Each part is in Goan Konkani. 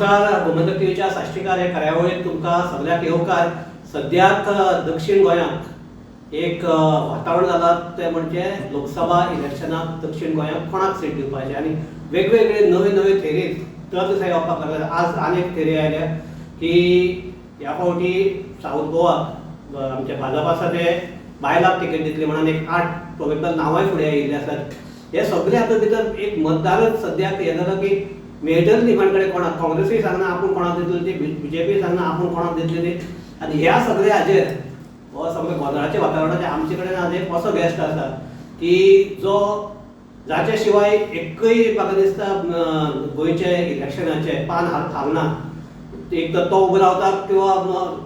नमस्कार, गोमंतक टीव्हीच्या साश्टीकार ह्या कार्यावळीत तुमकां सगळ्याक येवकार. सद्याक दक्षिण गोंयांत एक वातावरण जालां, तें म्हणजे लोकसभा इलेक्शनाक दक्षिण गोंयांत कोणाक सीट दिवपाचें आनी वेगवेगळे नवे नवे थेरीज दर दिसा येवपाक लागले. आज आनी एक थेरी आयल्या की ह्या फावटी सावथ गोवा आमचे भाजप आसा ते बायलांक तिकेट दितली म्हणून एक आठ प्रोबेबल नांवांय फुडें आयिल्लीं आसात. हे सगळे हातूंत भितर एक मतदारच सद्याक हें जालां की मेळटलें निमाण कडेन कोणाक. काँग्रेसूय सांगना आपूण कोणाक दितली ती, बीजेपी सांगना आपूण कोणाक दितली ती. आनी ह्या सगळ्या हाजेर, हो सगळे गोंदळाच्या वातावरणाचेर आमचे कडेन आज एक असो गेस्ट आसा की जो जाच्या शिवाय एकय म्हाका दिसता गोंयचे इलेक्शनाचें पान हालना. एक तर तो उबो रावता किंवा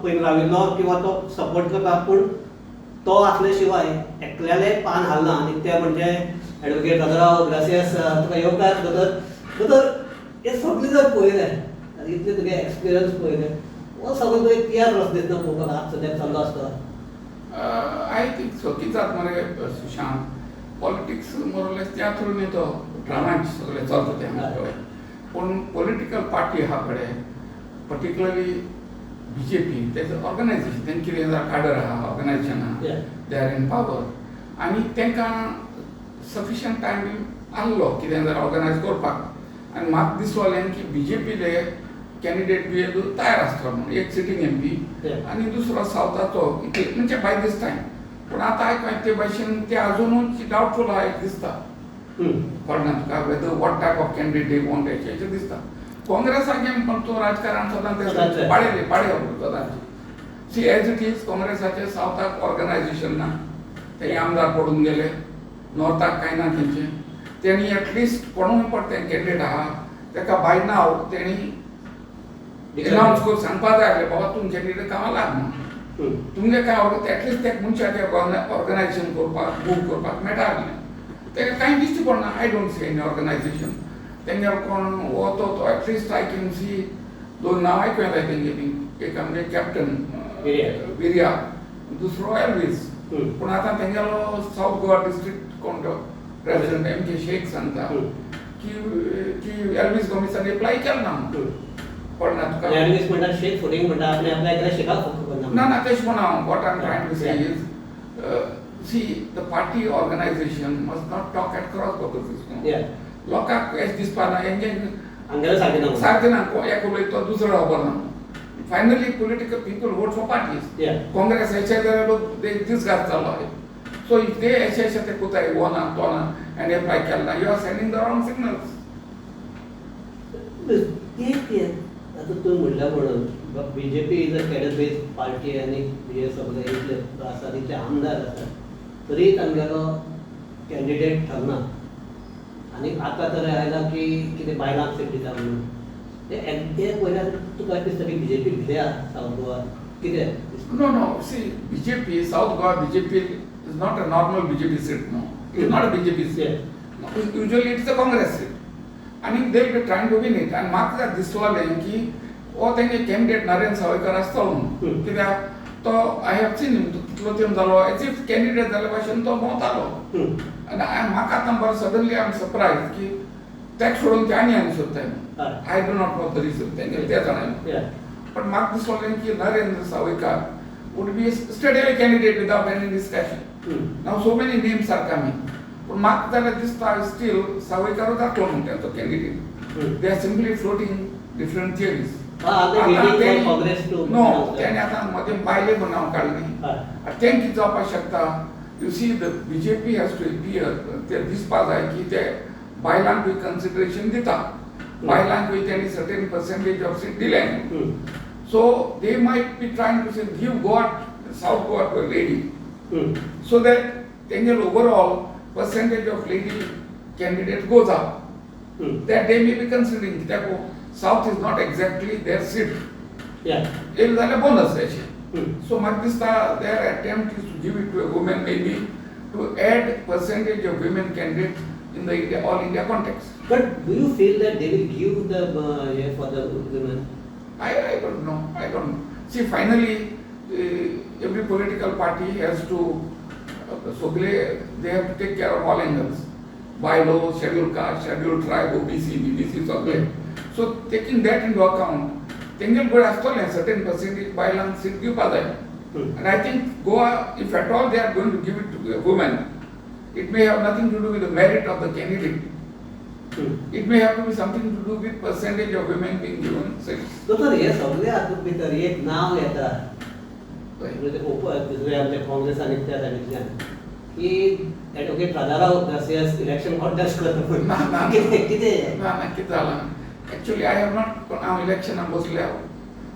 पयलीं राविल्लो किंवा तो सपोर्ट करता, पूण तो आसले शिवाय एकल्यालें पान हालना आनी ते म्हणजे एडवोकेट दादराव ग्रासियस. तुका येवकार दोतोर. दोतोर, हे सगळें जर पळयलें आनी इतले तुगे एक्सपिरियन्स पळयलें, हो सगळो तुका एक तियात्र असो दिसना पळोवपाक आज सद्याक चाललो आसता? I think so. कितें जाता मरे सुशांत, पॉलिटिक्स मोरलेस तियात्र न्ही, तो ड्रामा सगळें चलता तें आमचे. पूण पॉलिटिकल पार्टी आहा पळय, पर्टिक्युलरली बीजेपी, तेजो ऑर्गनायझेशन, तेंचे कितें जाल्यार काडर आहा, ऑर्गनायझेशन आहा, they are in power आनी तांकां सफिशियंट टायम आहलो कितें जाल्यार ऑर्गनायज करपाक. आनी म्हाका दिसलें की बीजेपीले कॅन्डिडेट बी तयार आसतलो म्हणून, एक सिटींग एमपी आनी दुसरो सावथाचो, इतले म्हणजे बाय दीस टायम. पूण आतां आयको ते भाशेन ते अजुनूच डावटफूल आहा एक दिसता. कळना तुका whether what type of candidate they want हेचें दिसता. काँग्रेसाचें पण तो राजकारण सदांच सदांच. पाडेले पाडे सदांच. सी, एज it is, काँग्रेसाचें सावथाक ऑर्गनायझेशन ना, तेणी आमदार पडून गेले, नॉर्थाक कांय ना तेंचें. तेणी एटलिस्ट कोणूय पण तें कॅन्डिडेट आहा तेका बाय नाव तेणी एनाउन्स करून सांगपा जाय आसलें, बाबा तुमचे कॅन्डिडेट कामां लाग म्हणून. तुमगे काय एटलिस्ट त्या मनशाचें ऑर्गनायझेशन करपाक, मूव करपाक मेळटा आसलें. तेका कांय दिश्टी पडना. I don't see any organization. तेंगे कोण हो तो तो at least I can see दोन नांव आयकूं येताय तेंगेली. एक आमगे कॅप्टन विर्या. विर्या, दुसरो एल्वीस. पूण आतां तेंगेलो सावथ गोवा डिस्ट्रिक्ट कोण तो प्रेसिडेंट एम के शेख सांगता की एल्वीस गोमिसान एप्लाय केलें ना म्हणून. कळना तुका? एल्वीस म्हणटा, शेख फुडें म्हणटा आपणे अप्लाय केल्यार शेखाक खबर ना ना, तेश म्हणा, what I am trying to say is, see, the party organization must not talk at cross purposes. लोकांक एश दिसपा ना हेंचे हांगेलें सारकें ना म्हणून. सारकें ना. एक उलयता तो दुसरो खबर ना. Finally political people vote for parties. Congress हेचे जाल्यार लोक दिसगास जाल्लो आहे. सो if they अशे अशे ते कोताय हो ना तो ना आनी एप्लाय केलें ना, you are sending the wrong signals. ते ते आतां तूं म्हणल्या म्हणून BJP is a cadre based party आनी हे सगळे इतले आसात, इतले आमदार आसात, तरी तांगेलो कॅन्डिडेट ठरना आनी आतां तर आयलां की कितें बायलांक सीट दिता म्हणून. ते ते पयल्यार तुका दिसता की बीजेपी भिल्या सावथ गोवा, कितें दिसता? No. See, BJP, South Goa BJP is not a normal BJP seat, no. It is not a BJP seat. No, usually it is a Congress seat. And they will be trying to win it. And म्हाका दिसलें की हो तेंगे कॅन्डिडेट नरेंद्र सावयकर आसतलो म्हणून. कित्याक तो I have seen हिम, कितलो तेंप जालो एज if candidate जाल्या भाशेन तो भोंवतालो. आनी म्हाका आतां बरो सडनली I am surprise की तेक सोडून ते आनी आनी सोदताय. I do not know the reason, तेंगे ते जाणाय. पण म्हाका दिसलें की Narendra Sawaikar would be a straight away candidate without any discussion. Now so many names are coming. पूण म्हाका जाल्यार दिसता स्टील सावयकारूच जातलो म्हूण तेंचो candidate. They are simply floating different theories. Are they waiting for Congress to no, announce that? तेणी आतां मदीं बायले म्हूण नांव काडलें. तें कितें जावपाक शकता, you see, the BJP has to appear, ते दिसपा जाय की ते बायलांकूय कन्सिडरेशन दिता, बायलांकूय तेणी सर्टेन पर्सेंटेज ऑफ सीट दिलें. So they might be trying to say, give Goa, South Goa to a lady, so that तेंगेल overall percentage of lady candidate goes up. That they may be considering कित्याक South is not exactly their seat. येयलें जाल्यार बोनस अशें. So म्हाका दिसता their attempt is to give it to a woman, maybe to add percentage of women candidates in the India, all India context. But do you feel that they will give the yeah, for the women? I don't know. I don't. See, finally, every political party has to, सगळे, they have to take care of all angles. बायलो, scheduled caste, scheduled tribe, OBC, BBC, सगळे. So taking that into account, तेंगेल कडेन आसतलें सर्टन पर्सेंटेज बायलांक सीट दिवपा जाय. And I think Goa, if at all they are going to give it to a woman, it may have nothing to do with the merit of the candidate. It may have to be something to do with percentage of women being given seats. दोतोर, हे सगळे हातूंत भितर एक नांव येता, म्हणजे दुसरे आमच्या काँग्रेस आनी त्या सायडींतल्यान की एडवोकेट राजाराव गार्सियास इलेक्शन कॉन्टेस्ट करता. ना, ना. कितें कितें? ना ना, कितें जालां एक्चुअली, I have not, हांव इलेक्शनाक बसले,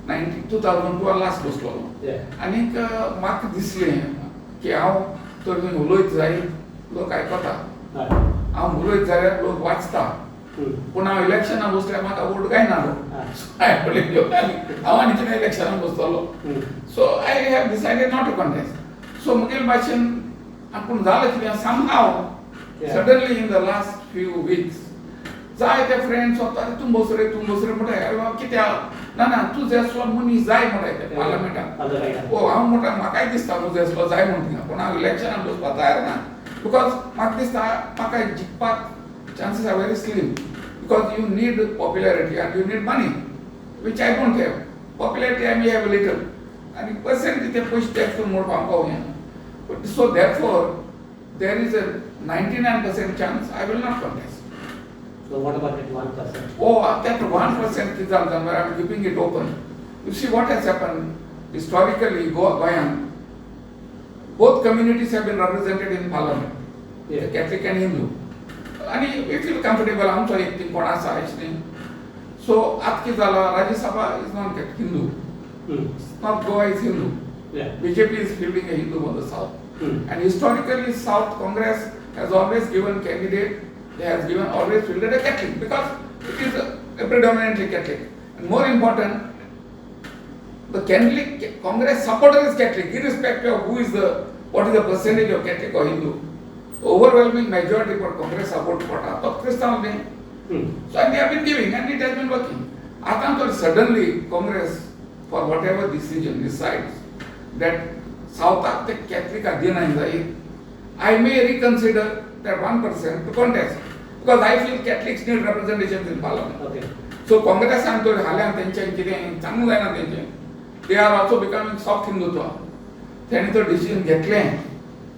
हांव 2002 लास्ट बसलोलो. आनीक म्हाका दिसलें की हांव तर उलयत जायत लोक आयकता, हांव उलयत जाल्यार लोक वाचता, पूण हांव इलेक्शनाक बसल्यार म्हाका वोट गायना. हांव आनी कितें इलेक्शनाक बसतलो? So I have decided not to contest. So मुगेल भाशेन पूण जालें कितें, somehow suddenly in the last few weeks जाय ते फ्रेंड्स वता, तूं बस रे, तूं बस रे म्हणटा. अरे बाबा, कित्याक? ना ना, तूं जाय आसलो मनीस जाय म्हणटा ते पार्लमेंटाक. ओ, हांव म्हणटा, म्हाकाय दिसता म्हजो असलो जाय म्हणून थिंगा, पूण हांव इलेक्शनाक बसपाक तयार ना, because म्हाका दिसता म्हाका जिखपाक chances are very slim, because you need popularity and you need money, which I don't have. Popularity I may have little, आनी पर्सेंट ते पयशे टॅक्स मोडपाक आमकां हें. So therefore there is a 99% chance I will not contest. So what about that 1%? Oh, that 1% कितें जालें जाल्यार, I am keeping it open. You see what has happened historically, Goa, गोंयांत both communities have been represented in parliament, the Catholic and Hindu. आनी we feel comfortable, आमचो एक थिंग कोण आसा अशें न्ही. सो आतां कितें जालां, Rajya Sabha is not Hindu, North Goa is Hindu. BJP is fielding a Hindu on the south. And historically, South Congress has always given candidate, they has given always fielded a Catholic because it is a predominantly Catholic. And more important, the Catholic Congress supporter is Catholic, irrespective of who is the, what is the percentage of Catholic or Hindu. Overwhelming majority for Congress support पडटा तो क्रिस्तांव न्ही. So and they have been giving and it has been working. आतां तर suddenly Congress, for whatever decision, decides that सावथाक ते कॅथलिकाक दिनाय जाय, I may reconsider that 1% to contest, because I feel Catholics need representation in parliament. So काँग्रेसान तर हाल्यान तेंचें कितें चांगलें जायना तेंचें, they are also becoming soft Hindutva. तेणी तर डिसिजन घेतलें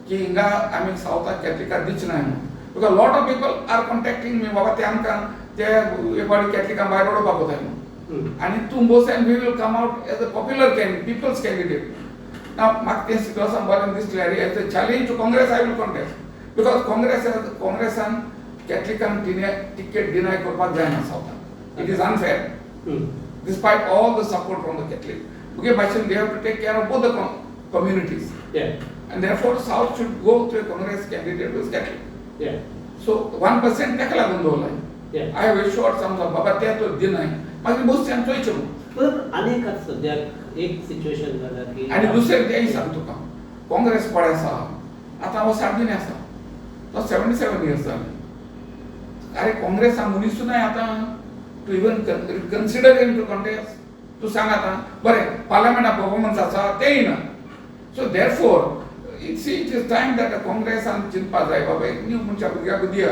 की हिंगा आमी सावथाक कॅथलिकाक दिवचे नाय म्हणून, because lot of people are contacting me, बाबा ते आमकां ते एक फावटी कॅथलिकां भायर उडोवपाक वताय म्हणून, आनी तूं बस and we will come out as a popular can people's candidate. ना, म्हाका तें सितुएशन बरें दिसलें. आरे, as a challenge to Congress I will contest, because Congress काँग्रेसान कॅथलिकांक टिकेट डिनाय करपाक जायना सावथाक. It is unfair, despite all the support from the Catholic. Okay, भाशेन they have to take care of both the communities. And therefore South should go to a Congress candidate who is Catholic. So 1% ताका लागून दवरलाय. I have assured some, बाबा ते तो दिनाय, मागीर बसच्यान चोयचें म्हणून. पण आनी एक आतां सद्याक एक सिच्युएशन जाला की आनी दुसरें तेंय सांग तुका, काँग्रेस पळय आसा आतां, हो सार्दीन आसा, तो 77 इयर्स जाले. अरे, काँग्रेसा मनीसूय नाय आतां to even consider him to contest. तूं सांग आतां, बरें पार्लमेंटा परफॉर्मन्स आसा तेंय ना. So therefore it is time that काँग्रेसान चिंतपा जाय, बाबा एक न्यू मनशा भुरग्याक दिया,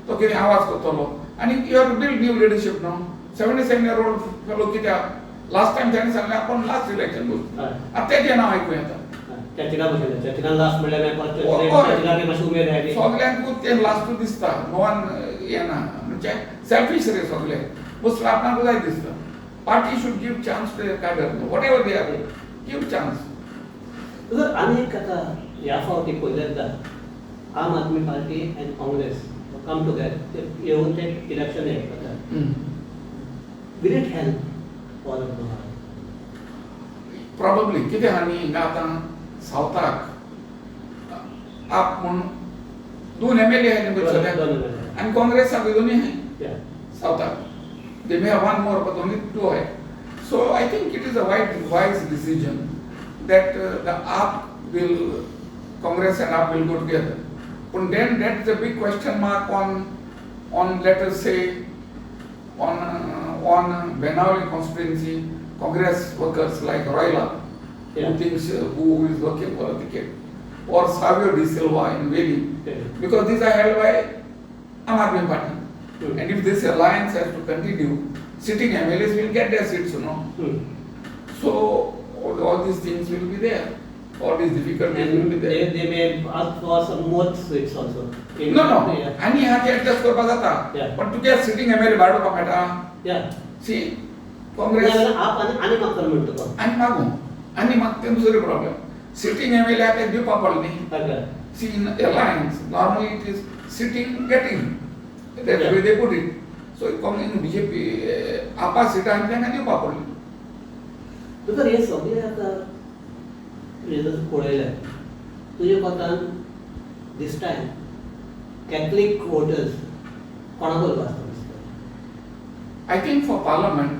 तो कितें आवाज करतलो आनी you have to build new leadership न्हू. 77 year old fellow कित्याक? लास्ट टायम ताणें सांगलें आपण लास्ट इलेक्शन बसता. आतां तेजें नांव आयकूं येता. चर्चिला भशेन, चर्चिलान लास्ट म्हणल्यार मागीर परत चर्चिलाक मातशी उमेद आयली. सगल्यांकूच तें लास्टूच दिसता, नोवान येना, म्हणजे सेल्फीश रे सगळे, बसलो आपणाक जाय दिसता. Party should give chance to cadre, whatever they are, give chance. तर आनी एक आतां ह्या फावटी पयल्यांदा आम आदमी पार्टी आनी काँग्रेस कम टुगेदर, ते येवन ते इलेक्शन हे करतात. Will it help all of Goa? Probably. कितें आहा न्ही, हिंगा आतां सावथाक आप म्हूण दोन एमएलए आहाय न्ही सद्याक, आनी काँग्रेसाक दोनूय आहाय सावथाक. They may have one more, but only two आहाय. So I think it is a wise decision that the AAP will, Congress and AAP will go together. But then that is a big question mark on, let us say, on Benaulim constituency Congress workers like Royla, who thinks who is working for a ticket, or Savio De Silva in Veli, because these are held by Aam Aadmi Party. And if this alliance has to continue, Sitting MLAs will get their seats, you know. So all these things will be there. All these difficulties will be And there. they may ask for some more seats also. No. Yeah. आनी हा ते एडजस्ट करपाक जाता. Yeah. पण तुगे सिटींग एमएलए भायर उडोवपाक मेळटा. सी, काँग्रेस आप आनी आनी मागता म्हणटा तो. आनी मागू आनी माग ते दुसरे प्रॉब्लेम. सिटींग एमएलए ते दिवपाक पडले न्ही. See, in alliance, normally it is sitting, getting. That's the way they put it. So, in BJP, आपा सिटां आनी तांकां दिवपाक पडली. तुका हे सगळे आतां रिजल्ट पळयले, तुज्या कोतान this time Catholic voters कोणाक उरपा आसता दिसता? I think for parliament,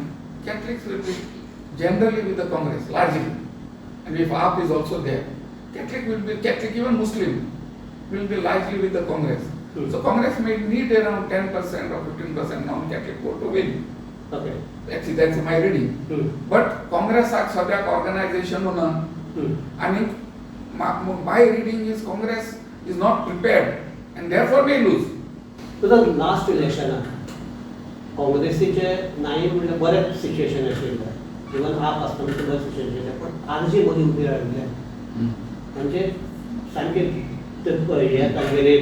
Catholics will be generally with the Congress, largely. And if AAP is also there, Catholic will be, Catholic, even Muslim, will be largely with the Congress. So Congress may need around 10% or 15% non-Catholic vote to win. Actually, that's my reading. But Congress सद्याक ऑर्गनायझेशन ना आणि my reading is Congress is not prepared and therefore may lose. तुझं लास्ट इलेक्शनाक काँग्रेसीचे नाय म्हणल्यार बरें सिच्युएशन आशिल्लें, इवन आप आसतना सुद्दां बरें सिच्युएशन आशिल्लें, पण आरजी मदीं उबी राविल्ले म्हणजे सामकें ते हे तांगेली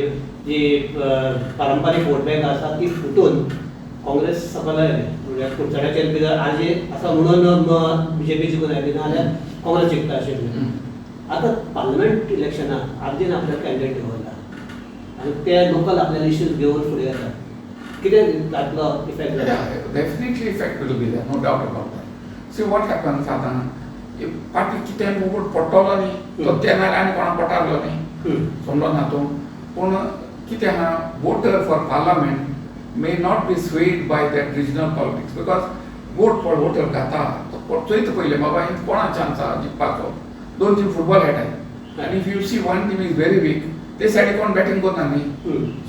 जी पारंपारीक वोट बँक आसा ती फुटून काँग्रेस सकयल आयलें. म्हणल्यार कुडचड्याचेर बी आरजी आसा म्हणून बीजेपी जिखून आयली, ना जाल्यार काँग्रेस जिखता आशिल्लें. आतां पार्लमेंट इलेक्शनाक आरजीन आपलो कॅन्डिडेट दवरला आनी ते लोकल आपल्या इश्यूज घेवन फुडें येतात, कितें जातलो इफेक्ट जाता? Yeah, definitely effect will be there, no doubt about that. See what happens आतां, if party कितें वोट पडटलो न्ही तो ते नाल्यार आनी कोणाक पटारलो न्ही, समजलो ना तूं. पूण कितें आहा, voter for parliament may not be swayed by that regional politics, because vote for voter घाता तो चोयता पयलें बाबा हिंगा कोणा चान्स आहा जिखपाचो. दोन टीम फुटबॉल खेळटाय आनी if you see one team is very weak, ते सायडीक कोण बॅटींग करना न्ही.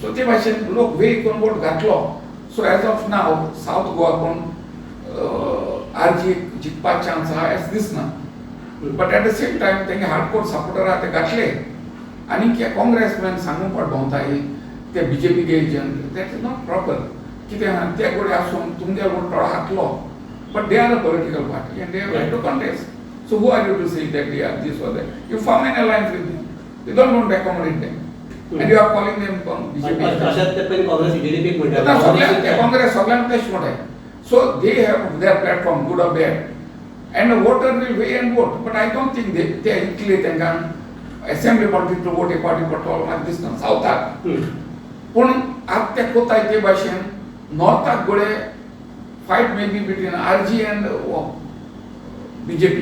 सो ते भाशेन लोक वे करून वोट घातलो. So as of now South Goa कोण आरजी जिखपाक चान्स आहा एस दिसना. But at the same time तेंगे हार्डकोर सपोर्टर आहा ते घातले आनी काँग्रेसमॅन सांगूंक पाट भोंवताय ते BJP agent, that is not proper. कितें आहा ते गोडे आसून तुमगे वोट थोडो घातलो, but they are a political party and they have to contest. So who are you to say that they are this or that? You form an alliance with them. You don't want to accommodate them. And you are calling them BJP. अशात ते पण काँग्रेस जीडीपीक म्हणटा. काँग्रेस सगळ्यांक तेच म्हणटाय. So they have their platform, good or bad. And the voter will weigh and vote. But I don't think they ते इतले तांकां असेंब्ली पॉलिटिक्स वोट एक पार्टी पडटलो म्हाका दिसना सावथाक. पूण आतां ते कोताय ते भाशेन नॉर्थाक गोडे fight may be between RG and BJP.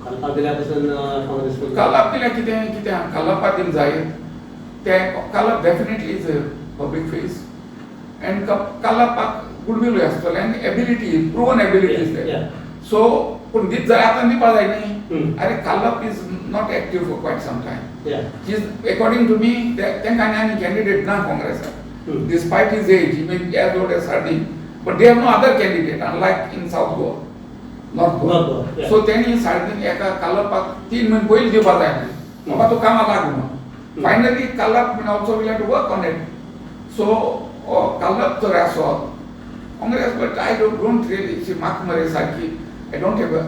कल्पाक दिल्या पासून काँग्रेस कल्लप दिल्या कितें कितें कल्लपा दिवन जाय ते. Kallap definitely is a public face and कल्लपाक गुडविलूय आसतलें आनी ability, proven ability is there. So पूण दीत जाल्यार आतां दिवपा जाय न्ही. आरे, Kallap is not active for quite some time. Is according to me तांकां आनी आनी कॅन्डिडेट ना काँग्रेसाक. Despite his age, he may be as old as Sardinha, but they have no other candidate, unlike in South Goa, North Goa. North Goa, yeah. So त्यांनी साडेतीन एका कालपाक 3 म्हयने पयलीं दिवपा जाय बाबा तूं कामाक लाग म्हणून. Finally Kallap also will have to work on it. So Kallap जर आसत Congress, but I don't really see. म्हाका मरे सारकी I don't have a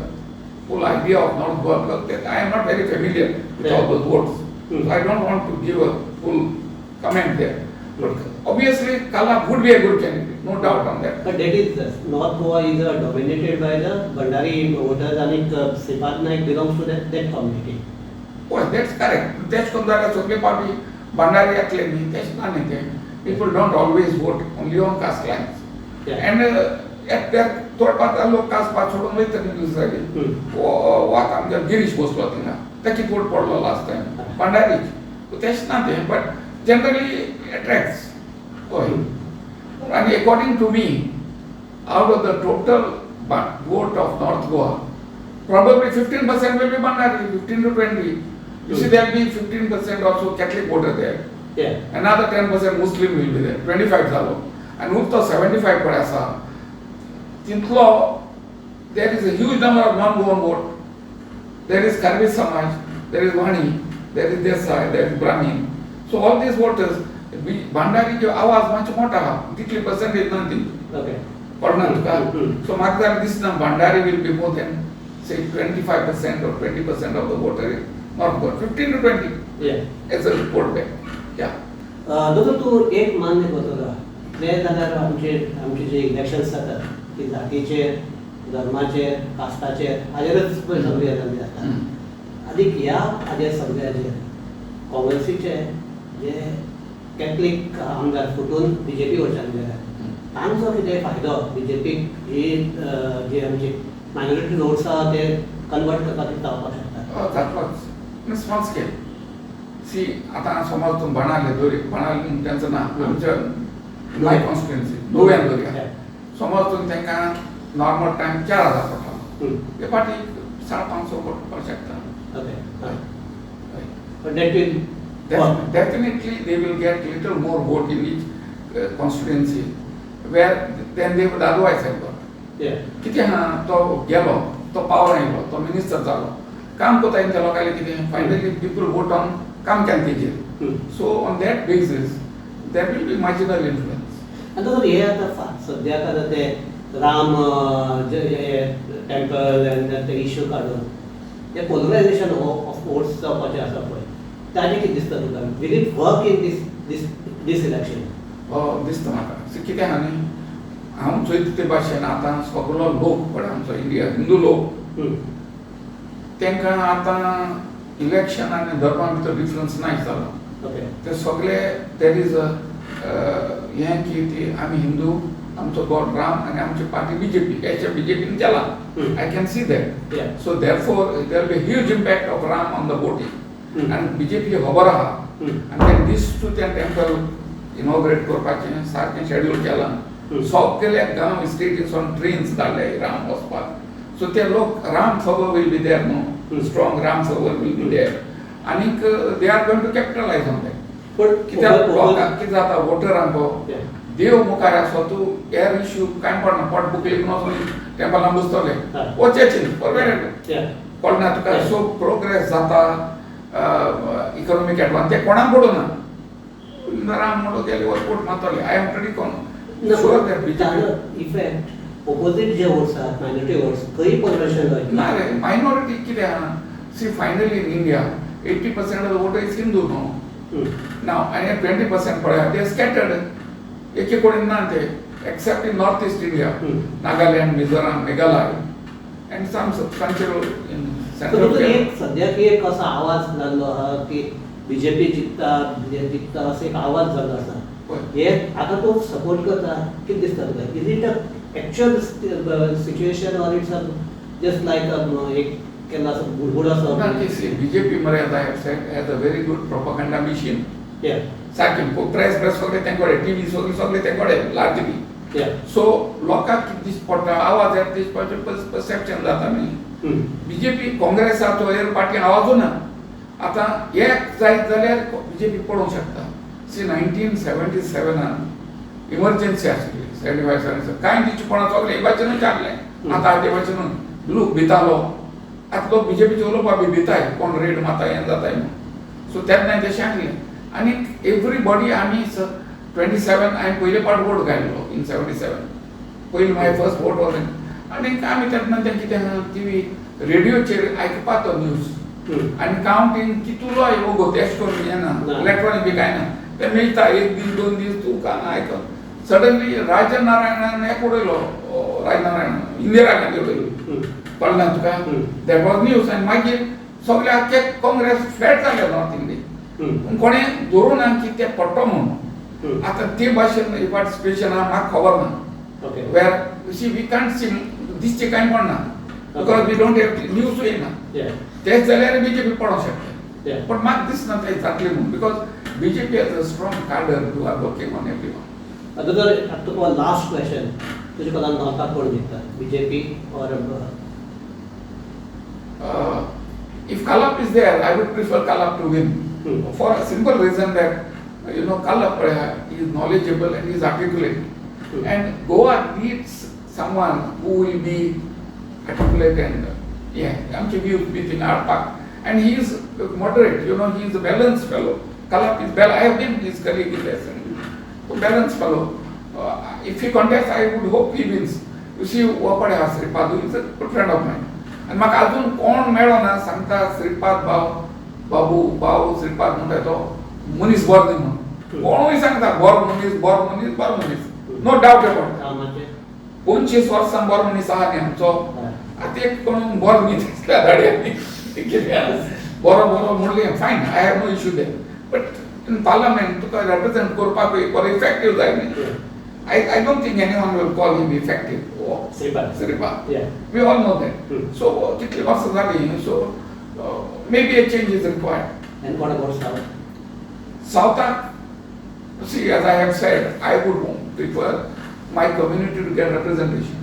full idea of North Goa because I am not very familiar with all those votes. So I don't want to give a full comment there. But obviously, Kallap would be a good candidate, no doubt on that. But that is, North Goa is dominated by the Bhandari voters and Shripad Naik belongs to that community. Oh, that's correct. तेच करून जाल्यार सगळे पार्टी भंडारी येतले न्ही, तेच ना न्ही तें. People don't always vote only on caste lines. And त्या थोडे लोक कास्ट पात सोडून वयता न्ही दुसऱ्या. आतां आमच्या गिरीश बसलो थिंगा, ताका कितें वोट पडलो लास्ट टायम भंडारीच. तेच ना तें, बट जनरली एट्रॅक्ट्स. हय, आनी according to me, out of the total vote of North Goa, probably 15% will be Bhandari, 15 to 20. You see, there will be 15% also Catholic voter there. Another 10% Muslim will be there, 25 जालो. आनी उरतो 75 पळय आसा तितलो, there is a huge number of non-Goan vote. There is Karbi Samaj, there is Vani, there is Desai, there is Brahmin. So all these voters, भांडारीचो आवाज मातसो मोठो आहा, तितली पर्सेंटेज ना ती. कळना तुका? सो म्हाका जाल्यार दिसना Bhandari will be more than say 25% or 20% of the voter in North Goa, 15 to 20 as a vote bank. Yeah. दोतोर, तूं एक मान्य करतलो कितें जाल्यार आमचे आमचे जे इलेक्शन्स जातात ती जातीचेर, धर्माचेर, कास्ताचेर हाजेरच पळय सगळें जाल्लें आसता. आनीक ह्या हाजेर सगळ्याचेर काँग्रेसीचे जे कॅथलीक आमदार फुटून बीजेपी वचन गेले, तांचो कितें फायदो बीजेपीक ही जी आमची मायनॉरिटी वोट्स आहा ते कन्वर्ट करपाक कितें जावपाक शकता? जातलोच, स्मॉल स्केल. सी, आतां समज तूं बाणाले दवरी, बाणाले तेंचो ना, आमच्या माय कॉन्स्टिट्युएन्सी गोव्यान दवरया, समज तूं तांकां नॉर्मल टायम 4000 पडटालो, ते फाटी 550 पडपाक शकता. Okay, but that will Definitely they will get little more vote in each constituency where than they would otherwise have got. कितें आहा, तो गेलो, तो पावर आयलो, तो मिनिस्टर जालो, काम कोता त्या लोकांले. कितें फायनली पिपल वोट ऑन काम केलें तेजेर. So on that basis there will be marginal influence. आनी तसो हे आतां सद्याक आतां ते राम टेम्पल आनी ते इश्यू काडून ते पोलरायझेशन ऑफ वोट्स जावपाचें आसा पळय, ताजें कितें दिसता तुका? Will it work in this election? दिसता म्हाका. कितें आहा न्ही, हांव चोयता ते भाशेन आतां सगलो लोक पळय आमचो इंडिया हिंदू लोक, तांकां आतां इलेक्शन आनी धर्मा भितर डिफरन्स ना जालो. ते सगळे there is a हें की ती आमी हिंदू, आमचो गॉड राम आनी आमची पार्टी बीजेपी, हेच्या बीजेपीन केला. I can see that. So therefore there be huge impact of Ram on the voting आनी बीजेपी खबर आहा. आनी ते दीस टू ते टेम्पल इनॉग्रेट करपाचें सारकें शेड्यूल केलां. सगळे गांव स्टेटीसून ट्रेन्स धाडले राम वचपाक. सो ते लोक राम खबर will be there न्हू, strong Ram खबर will be there आनीक they are going to capitalise on that. पण कित्याक लोकांक कितें जाता, वोटरांक देव मुखार आसो तूं हेर इश्यू कांय पडना. पोट बुकलेक वचून टेम्पलान बसतले, वचचें न्ही, कळना तुका? सो प्रोग्रेस जाता, इकॉनॉमीक एडवान्स, ते कोणाक पडना. राम म्हणून गेले वोट मारतले. I am pretty sure that BJP effect opposite जे वोट्स आहात, मायनॉरिटी वोट्स, थंय पोलरायझेशन जायत. ना रे, मायनॉरिटी कितें आहा, see, finally in India 80% of the voter is Hindu न्हू. नाव आनी 20% पळय, ते स्कॅटर्ड, एके कडेन ना ते, except in North East India, Nagaland, Mizoram, Meghalaya and some substantial in central. एक सद्याक एक असो आवाज जाल्लो आहा की बीजेपी जिखता, बीजेपी जिखता असो एक आवाज जाल्लो आसा. हे आतां तूं सपोर्ट करता, कितें दिसता तुका? Is it a actual situation or it's a just like एक केन्ना असो बुडबुड असो? बीजेपी मरे, as I have said, has a very good propaganda machine. सारकें प्रेस प्रेस सगळे तें कडेन, टीव्ही सगळे सगळे तें कडेन लार्जली. सो लोकांक कितें दिश्टी पडटा, आवाज येता दिश्टी पडटा, परसेप्शन जाता न्ही. बीजेपी काँग्रेसाचो हेर पार्टी आवाजू ना. आतां एक जायत जाल्यार बीजेपी पडोवंक शकता. सी, 1977आन इमर्जन्सी आशिल्ली, 75 77, कांय दिवचें पडना, सगळें हे भाशेनूच आहलें. आतां ते भाशेनूच लोक भितालो, आतां लोक बीजेपीचे उलोवपाक बी भिताय, कोण रेड मारता, हें जाताय म्हणून. सो तेन्ना तशें आहलें आनी एवरीबॉडी आमी 27 हांवें पयले पावट वोट घातलो इन 77. पयलीं my first vote was. आनी आमी तेन्ना तें कितें आहा, टिवी रेडियोचेर आयकपा तो न्यूज आनी कावंटींग कितलो वोगोत तेश करून येना, इलेक्ट्रॉनीक बी कांय ना. ते मेळटा एक दीस दोन दीस तूं कान आयक. सडनली राजन नारायणान एक उडयलो, राजनारायण इंदिरा गांधी उडयलो, कळना तुका? That was news. आनी मागीर सगळे आख्खे काँग्रेस फ्लॅट जाले नॉर्थ इंडियन, पूण कोणें धरूं ना की ते पडटो म्हणून. आतां ते भाशेन पार्टिसिपेशन आहा म्हाका खबर ना. Where C we can't C, दिसचें कांय पडना because we don't have news येना. तेच जाल्यार बीजेपी पडोंक शकता, पण म्हाका दिसना ते जातले म्हणून, because BJP has a strong cadre who are working on every one. आतां तर आतां तुका लास्ट क्वेश्चन, तुजे कोणाक नॉर्थाक कोण जिखता, BJP or? If Khalap is there, I would prefer Khalap to win. For a simple reason that, Khalap is knowledgeable and is articulate. And Goa needs someone who will be articulate and, yeah, आमचे views be in our park. And he is moderate, he is a balanced fellow. Khalap is, I have been his colleague in the assembly. So balanced fellow. If he contest, I would hope he wins. You see, हो पळय आहा Shripad is a good friend of mine. आनी म्हाका अजून कोण मेळो ना सांगता श्रीपाद भाव बाबू भाव श्रीपाद म्हणटा तो मनीस बरो न्ही म्हणून. कोणूय सांगता बरो मनीस बरो मनीस बरो मनीस, नो डावट अबाउट. 25 वर्सां बरो मनीस आहा न्ही आमचो. आतां एक कोण बरो न्ही दिसल्या धाडयांनी कितें बरो बरो म्हणलें, fine, I have no issue there. But in parliament तुका रिप्रेझेंट करपाक बरो इफेक्टीव जाय न्ही. I don't think anyone will call him effective. Shripad. Shripad. Yeah. We all know that. So तितली वर्सां जाली, so maybe a change is required. And what about South? Southack, see, as I have said, I would prefer my community to get representation.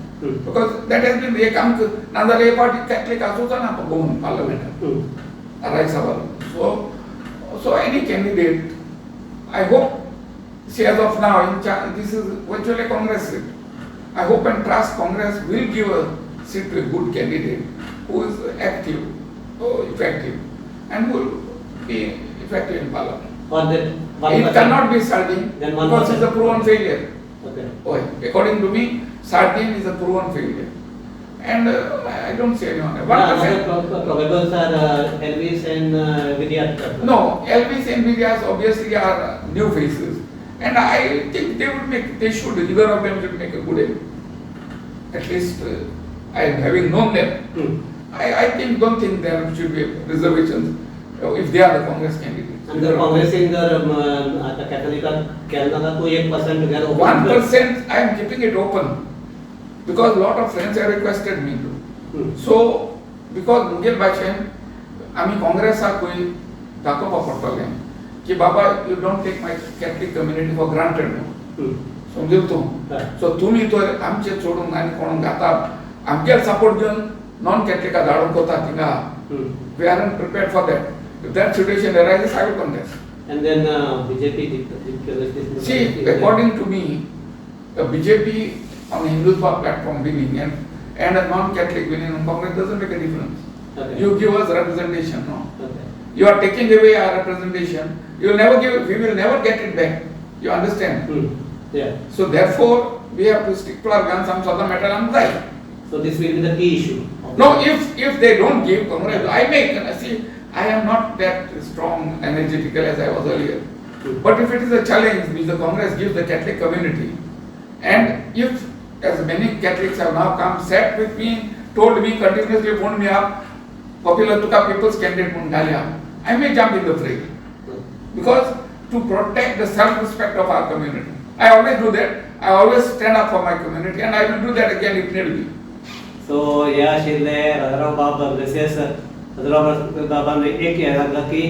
Because that has been एक आमकां नाजाल्यार हे पावटी कॅथलीक आसूचो ना गोवन पार्लमेंटान Rajya Sabha. So any candidate, I hope, see, as of now, this is virtually a Congress seat. I hope and trust Congress will give a seat to a good candidate who is active, effective, and will be effective in parliament. Or that one It percent. cannot be Sardin Then one because it's a percent. proven failure. Okay. Oh, according to me, Sardin is a proven failure. And I don't see anyone. 1%. Yeah, other probables are Elvis and Viriato. No, Elvis and Viriato obviously are new faces. And I think they would make, they should, either of them should make a good end. At least, I having known them, I think, don't think there should be reservations if they are the Congress candidates. आनी जर काँग्रेसीन जर आतां कॅथलिकाक केलें ना तूं 1% तुगेलो open 1% I am keeping it open because lot of friends have requested me to. So, because मुगेल भाशेन आमी काँग्रेसाकूय दाखोवपाक पडटलें की बाबा you don't take my Catholic community for granted न्हू, समजल तूं. सो तुमी तर आमचे सोडून आनी कोण घाता आमगेर सपोर्ट घेवन नॉन कॅथलिका धाडून कोता थिंगा. We are unprepared for that. If that situation arises, I will contest. And then BJP जितके. See, according to me, the BJP on Hindutva platform winning and a non-Catholic winning on Congress doesn't make a difference. Okay. You give us representation, no? Okay. You are taking away our representation. You will never give. We will never get it back. You understand? Yeah. So therefore, we have to stick to our guns. Some other matter I'm right. So this will be the key issue. No, if they don't give Congress, I make. See, I am not that strong, energetical as I was earlier. But if it is a challenge which the Congress gives the Catholic community, and if as many Catholics have now come, sat with me, told me continuously, phoned me up, popular tuka people's candidate म्हणून घालया, I may jump in the fray. Because to protect the self-respect of our community. I always do that. I always stand up for my community, and I will do that again if need be. So हे आशिल्ले राजाराम बाब ग्रेसियस. राजाराम बाबान एक हें सांगलां की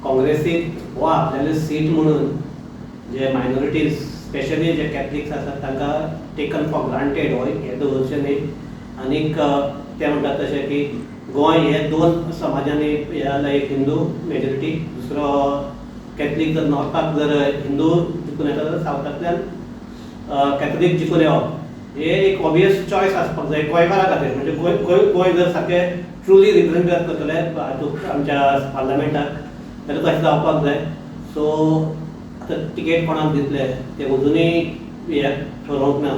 काँग्रेसीक हो आपल्याले सीट म्हणून जे मायनॉरिटीज स्पेशली जे कॅथलिक्स आसात तांकां टेकन फॉर ग्रांटेड हो हें दवरचें न्ही. आनीक ते म्हणटात तशें की गोंय हे दोन समाजांनी हें जालां, एक हिंदू मेजॉरिटी, दुसरो कॅथलीक. जर नॉर्थाक जर हिंदू जिखून येता जाल्यार सावथांतल्यान कॅथलीक जिखून येवप हे एक ऑबियस चॉयस आसपाक जाय गोंयकारां खातीर. म्हणजे गोंय गोंय गोंय जर सारकें ट्रुली रिप्रेझेंट करतले हातूंत आमच्या पार्लमेंटाक जाल्यार तशें जावपाक जाय. सो आतां तिकेट कोणाक दितले ते अजुनूय हें ठरोवंक ना,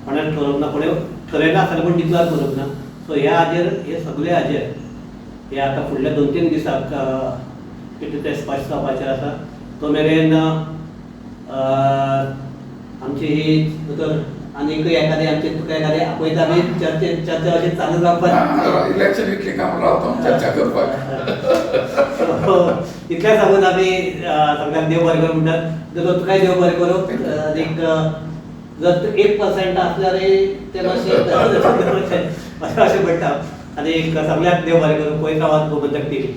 कोणें ठरोवंक ना, कोणें ठरयलां आसतलें पूण डिक्लेर करूंक ना. सो ह्या हाजेर हे सगळे हाजेर हे आतां फुडल्या 2-3 दिसांक कितें तें स्पश्ट जावपाचें आसा. तो मेरेन आमची ही दोतोर आनीकय एखादें आमचे तुका एखादें आपयता आमी चर्चे चर्चा अशी चालू जावपाक इलेक्शन इतली काम रावता चर्चा करपाक. इतलें सांगून आमी सगळ्यांक देव बरें करूं म्हणटात. दोतोर तुकाय देव बरें करूं. आनीक जर 1% आसल्यार ते मातशें अशें अशें म्हणटा. आनी सगळ्यांक देव बरें करूं. पळयत रावात गोमंतक टीव्ही.